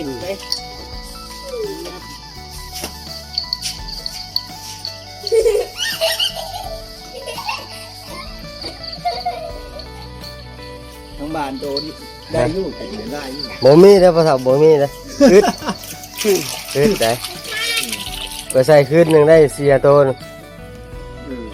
ทางบ้านโตนี่ได้อยู่ ได้อยู่ บ่มีเด้อพ่อเฒ่า บ่มีเด้อ อึด อึดได้ ไปใส่คืนหนึ่งได้สี่ห้าโตน อืม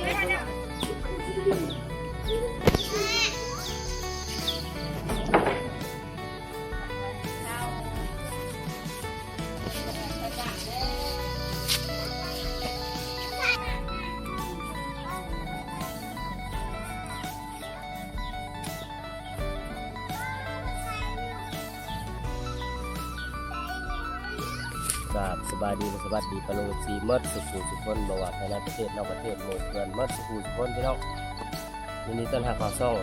ครับ สบายดี สวัสดี ปะลุง เอฟซี หมดสุผู้สุคน บ่ว่าภายในประเทศ นอกประเทศ หมู่เพื่อน หมดสุผู้สุคน พี่น้อง ยินดีต้อนรับเข้าช่อง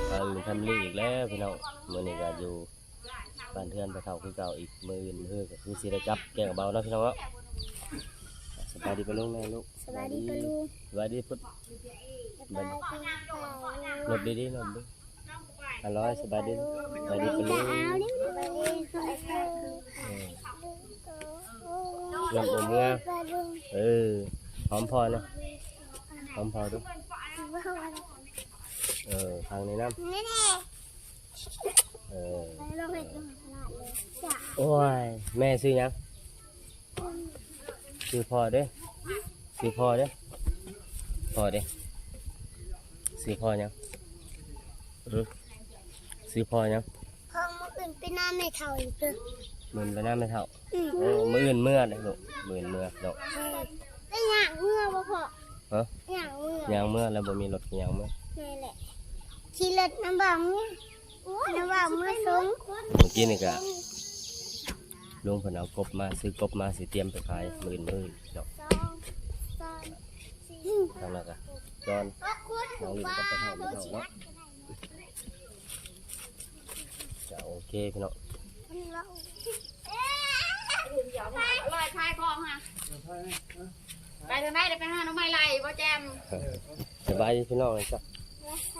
ทาง Family อีกแล้ว พี่น้อง มื้อนี้ก็อยู่ บ้านเฮือนพ่อเฒ่าคือเก่าอีก มื้ออื่นมื้อฮือก็คือสิได้กลับแก่งกระเบาเนาะพี่น้องเนาะ สบายดีปะลุงแม่ลูก สบายดีปะลุง สบายดีพุทธ สบายดีปะลุง ลดดีๆ ลดดี อร่อย สบายดี สบายดีปะลุง สบายดีปะลุง เออ ลำอมเงือ เออ หอมพ่อนะ หอมพ่อดู เออ ทางนี้นำ เออ โอ้ย แม่ชื่อหยัง ชื่อพ่อเด้ ชื่อพ่อเด้ พ่อเด้ ชื่อพ่อหยัง อือ ชื่อพ่อหยัง พ่อมื้ออื่นไปนำแม่เฒ่าอีกเด้อ มื้ออื่นไปนำแม่เฒ่า อืม โอ้ มื้ออื่นเมือเด้อลูก มื้ออื่นเมือเนาะ เออ ไปย่างเมือบ่พ่อ ฮะ ย่างเมือ ย่างเมือแล้วบ่มีรถก็ย่างเมือ นั่นแหละ ขี่รถนำบ่าวเมือ นำบ่าวเมือส่ง เมื่อกี้นี่ก็ลุงเพิ่นเอากบมา ซื้อกบมาสิเตรียมไปขายมื้ออื่น มื้ออื่นเนาะ สอง สาม สี่ ทางนั้นก็จอน น้องลินกับพ่อเฒ่า แม่เฒ่าเนาะ จะโอเคพี่น้อง ลอยพายคลองค่ะ ไปทางไหน ได้ไปหาหน่อไม้ไล่บ่แจม สบายดีพี่น้องจ้ะ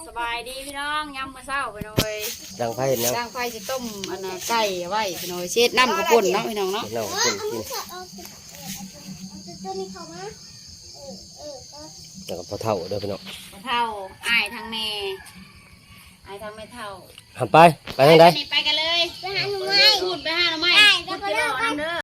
สบายดีพี่น้อง ยามมื้อเช้าพี่น้องเอ้ย ดังไฟเฮ็ดหยัง ดังไฟสิต้มอันน่ะไก่ไว้พี่น้องเอ้ย สิเฮ็ดน้ำข้าวปุ้นเนาะพี่น้องเนาะ เฮ็ดน้ำข้าวปุ้นกิน แล้วก็พ่อเฒ่าเด้อพี่น้อง พ่อเฒ่า อ้ายทางแม่ อ้ายทางแม่เฒ่า หันไป ไปทางใด ไปกันเลย ไปหาหน่อไม้ พูดไปหาหน่อไม้ พูดไปรอนำเด้อ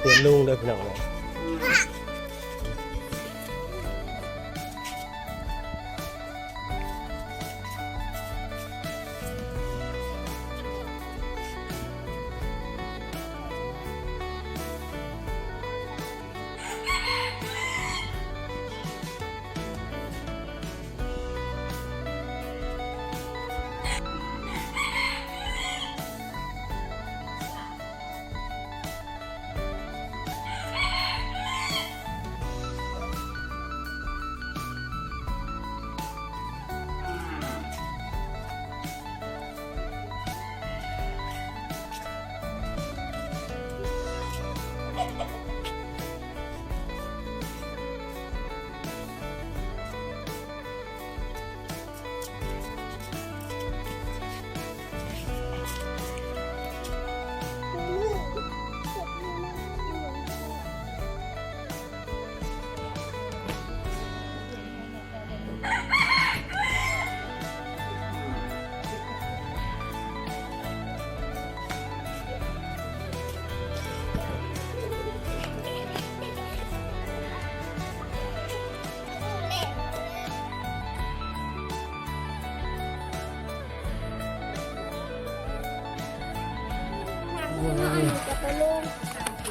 เพื่อนลุงเด้อพี่น้องเด้อ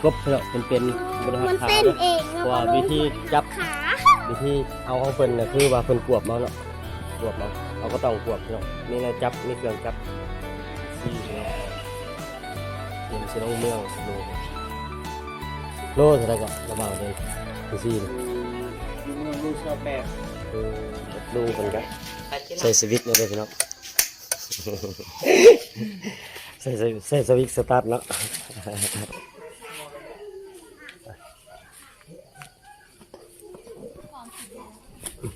กบเนาะ มันเป็น มันเต้นเองเนาะ เพราะว่าวิธีจับ ขา วิธีเอาของเพิ่นน่ะ คือว่าเพิ่นกวบเอาเนาะ กวบเอา เอาก็ต้องกวบเนาะ มีแนวจับ มีเครื่องจับ ຕຽມຊິລົງເມືອງ ໂລ ໂລເທົ່າໃດກໍລະເບົາເດ້ ສີ່ ໂລຊາວແປດ ເອີ ລຸງເພິ່ນກໍໃສ່ສະວິດເລີຍເດີພີ່ນ້ອງ ໃສ່ ໃສ່ ໃສ່ສະວິດສະຕາດເນາະ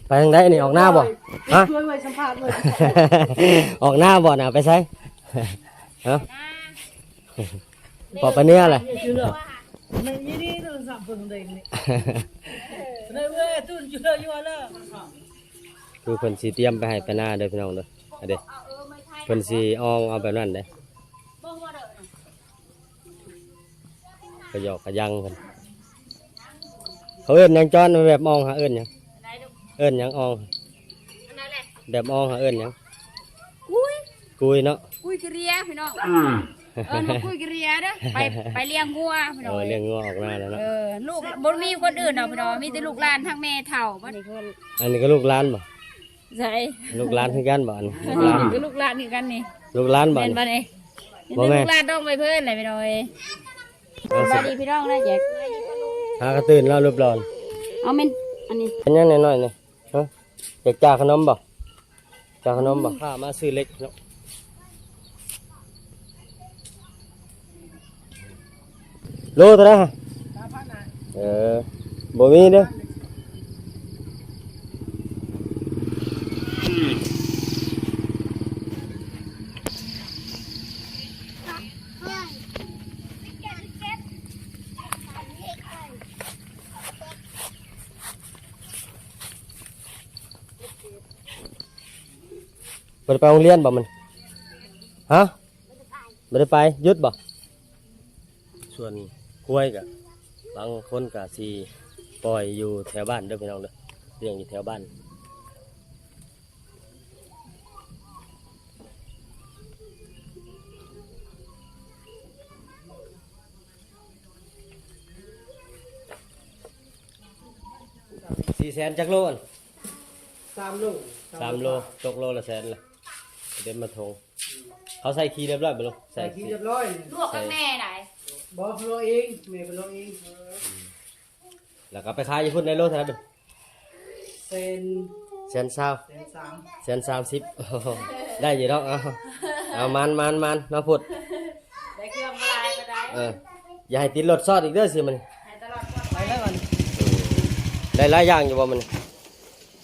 ໄປທາງໃດນີ້? ອອກໜ້າບໍ່? ຮະ? ຊ່ວຍໄວ້ສຳພາດເລີຍ ອອກໜ້າບໍ່ນະ? ໄປໃສ? ຮະ? ພໍປາເນຍແຫຼະ ຄືເພິ່ນຊິຕຽມໄປໄຮ່ໄປນາເດີພີ່ນ້ອງເດີ ອັນເດ ເພິ່ນຊິອອງເອົາແບບນັ້ນເດ້. ກະຢອກກະຢັງເພິ່ນ ເຂົາເອີ້ນຫຍັງ? ຈອນ ແບບອ່ອງຫາເອີ້ນຫຍັງ? ເອີ້ນຫຍັງອ່ອງ? ແບບອ່ອງຫາເອີ້ນຫຍັງ? ກຸຍ ກຸຍເນາະ ກຸຍກະເຣຍພີ່ນ້ອງ ເອີ້ນວ່າກຸຍກະເຣຍເດີ ໄປ ໄປລ້ຽງງົວພີ່ນ້ອງ ເອີ ລ້ຽງງົວອອກໜ້າແລ້ວເນາະ ເອີ ລູກບໍ່ມີຄົນອື່ນດອກພີ່ນ້ອງ ມີແຕ່ລູກຫຼານທັງແມ່ເຖົ້າບັດນີ້ ອັນນີ້ກໍລູກຫຼານບໍ່? ໃສ ລູກຫຼານຄືກັນບໍ່? ອັນນີ້ ເອີ ລູກຫຼານ ກໍລູກຫຼານຄືກັນນີ້ ລູກຫຼານບໍ່? ແມ່ນບໍ່ນີ້? ບໍ່ແມ່ນ ລູກຫຼານຕ້ອງໄປເພິ່ນແຫຼະພີ່ນ້ອງເອີຍ ສະບາຍດີພີ່ນ້ອງນະແຈັກ ຫາກະຕື່ນແລ້ວຮູບຫຼໍ່ ເອົາແມ່ນ ອັນນີ້ ເປັນຫຍັງນ້ອຍໆນີ້? ຮະ ຢາກຈາກຂະໜົມບໍ່? ຈາກຂະໜົມບໍ່? ພາມາຊື້ເຫຼັກເນາະ ໂລເທົ່າໃດ? ເອີ ບໍ່ມີເດີ ບໍ່ໄດ້ໄປໂຮງຮຽນບໍ່ມື້ນີ້? ຮະ ບໍ່ໄດ້ໄປ ຢຸດບໍ່? ສ່ວນຄວາຍກະ ບາງຄົນກະຊິປ່ອຍຢູ່ແຖວບ້ານເດີພີ່ນ້ອງເດີ ລ້ຽງຢູ່ແຖວບ້ານ. ສີ່ແສນຈັກໂລ? ສາມໂລ ສາມໂລ ຕົກໂລລະແສນລະ ເຕັມມາຖົງ ເຂົາໃສ່ຂີ້ຮຽບຮ້ອຍບໍ່ລູກ? ໃສ່ຂີ້ຮຽບຮ້ອຍ ລວກກັບແມ່ໄດ໋ ບໍ່ ເພິ່ນລວກເອງ ແມ່ເພິ່ນລວກເອງ ແລ້ວກໍໄປຂາຍຢູ່ພຸ້ນໄດ້ໂລເທົ່າໃດ? ແສນ ແສນຊາວ ແສນສາມ ແສນສາມສິບ ໄດ້ຢູ່ດອກ ເອົາ ເອົາ ມານໆໆ ມາພຸດ ໄດ້ເຄື່ອງບໍ່ຫຼາຍປານໃດ ເອີ ຢ່າໃຫ້ຕິດລົດຊອດອີກເດີຊິມັນ ໃຫ້ຕະຫຼອດປອດໄພ ໄດ້ຫຼາຍຢ່າງຢູ່ບໍ່ມື້ນີ້?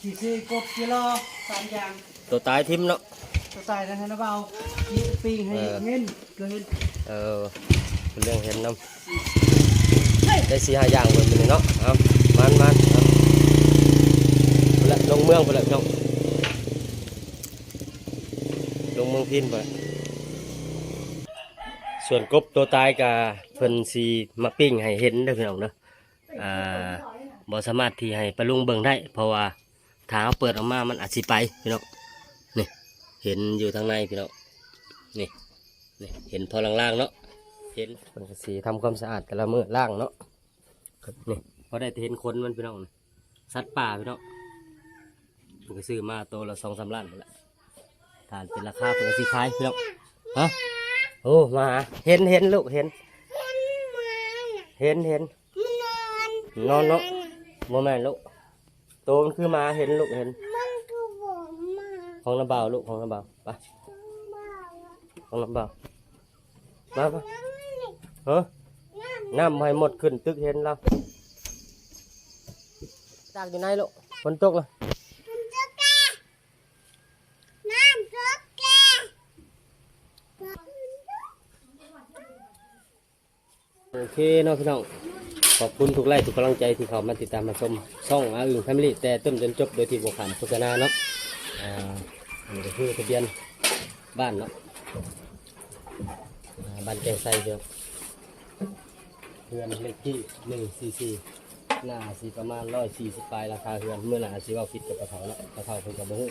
ຊິຊື້ກົບ ຊິລໍ ສາມຢ່າງ ໂຕຕາຍຖິ້ມເນາະ ໂຕຕາຍໃຫ້ນ້າບ່າວ ປີ້ງໃຫ້ເຫັນ ເອີ ເອີ ເປັນເລື່ອງເຫັນນຳ ໄດ້ສີ່ຫ້າຢ່າງເບິດມື້ນີ້ເນາະ ເອົາ ມານໆ ເອົາ ພຸ້ນລະ ລົງເມືອງພຸ້ນລະພີ່ນ້ອງ ລົງເມືອງພີນພຸ້ນລະ ສ່ວນກົບໂຕຕາຍກະເພິ່ນຊິມາປີ້ງໃຫ້ເຫັນເດີພີ່ນ້ອງເດີ ອ່າ ບໍ່ສາມາດທີ່ໃຫ້ປ້າລຸງເບິ່ງໄດ້ ເພາະວ່າຖ້າເຮົາເປີດອອກມາມັນອາດຊິໄປພີ່ນ້ອງ ນີ້ ເຫັນຢູ່ທາງໃນພີ່ນ້ອງ ນີ້ ນີ້ ເຫັນພໍລາງໆເນາະ ເຫັນ ເພິ່ນກະຊິທຳຄວາມສະອາດແຕ່ລະມື້ ລ້າງເນາະ ນີ້ ພໍໄດ້ແຕ່ເຫັນຂົນມັນພີ່ນ້ອງ ສັດປ່າພີ່ນ້ອງ ເພິ່ນກະຊື້ມາໂຕລະສອງສາມລ້ານພຸ້ນລະ ຖ້າເປັນລາຄາເພິ່ນກະຊິຂາຍພີ່ນ້ອງ ຮະ ໂອ້ ມາຫາ ເຫັນ ເຫັນລູກ ເຫັນ ເຫັນ ເຫັນ ນອນເນາະ ບໍ່ແມ່ນລູກ ໂຕມັນຄືໝາ ເຫັນລູກ ເຫັນ ຂອງນ້າບ່າວລູກ ຂອງນ້າບ່າວ ໄປ ຂອງນ້າບ່າວ ມາ ມາ ຮະ ນ້ຳບໍ່ໃຫ້ມົດຂຶ້ນຕຶກ ເຫັນລາວ ຕາກຢູ່ໃນລູກ ຝົນຕົກລະ ນ້ຳຕົກແລ້ວ ໂອເຄເນາະພີ່ນ້ອງ ຂອບຄຸນທຸກໄລ້ທຸກກຳລັງໃຈທີ່ເຂົ້າມາຕິດຕາມຮັບຊົມຊ່ອງອາອຶ່ງແຟມິລີ ແຕ່ຕົ້ນຈົນຈົບໂດຍທີ່ບໍ່ຂ້າມໂຄສະນາເນາະ ອ່າ ອັນນີ້ກໍຄືທະບຽນບ້ານເນາະ ອ່າ ບ້ານແກ້ງໄຊເດີ ເຮືອນເລກທີໜຶ່ງສີ່ສີ່ ໜ້າຊິປະມານຮ້ອຍສີ່ສິບປາຍ ຫຼັງຄາເຮືອນ ມື້ໜ້າຊິເວົ້າຜິດກັບປາເຖົ້າເນາະ ປາເຖົ້າເພິ່ນກໍບໍ່ຮູ້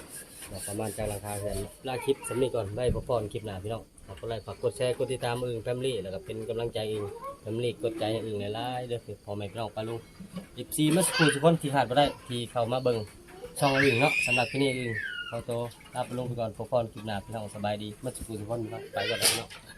ວ່າປະມານຈັກຫຼັງຄາເຮືອນ. ລາຄລິບສ່ຳນີ້ກ່ອນ ໄວ້ພົບພໍ້ຄລິບໜ້າພີ່ນ້ອງ ຝາກກົດໄລ້ ຝາກກົດແຊ ກົດຕິດຕາມອຶ່ງແຟມິລີ ແລ້ວກໍເປັນກຳລັງໃຈອຶ່ງແຟມິລີ ກົດໃຈໃຫ້ອຶ່ງຫຼາຍໆເດີ ພໍ່ແມ່ພີ່ນ້ອງປ້າລຸງ ເອັຟຊີ ໝົດສູ່ຄົນທີ່ຂາດບໍ່ໄດ້ ທີ່ເຂົ້າມາເບິ່ງຊ່ອງອຶ່ງເນາະ. ສຳລັບຄລິບນີ້ອຶ່ງ ຂໍໂຕລາໄປລົງໄປກ່ອນ ພົບພໍ້ຄລິບໜ້າພີ່ນ້ອງ ສະບາຍດີໝົດສູ່ຜູ້ສູ່ຄົນເນາະ ໄປກ່ອນເນາະ.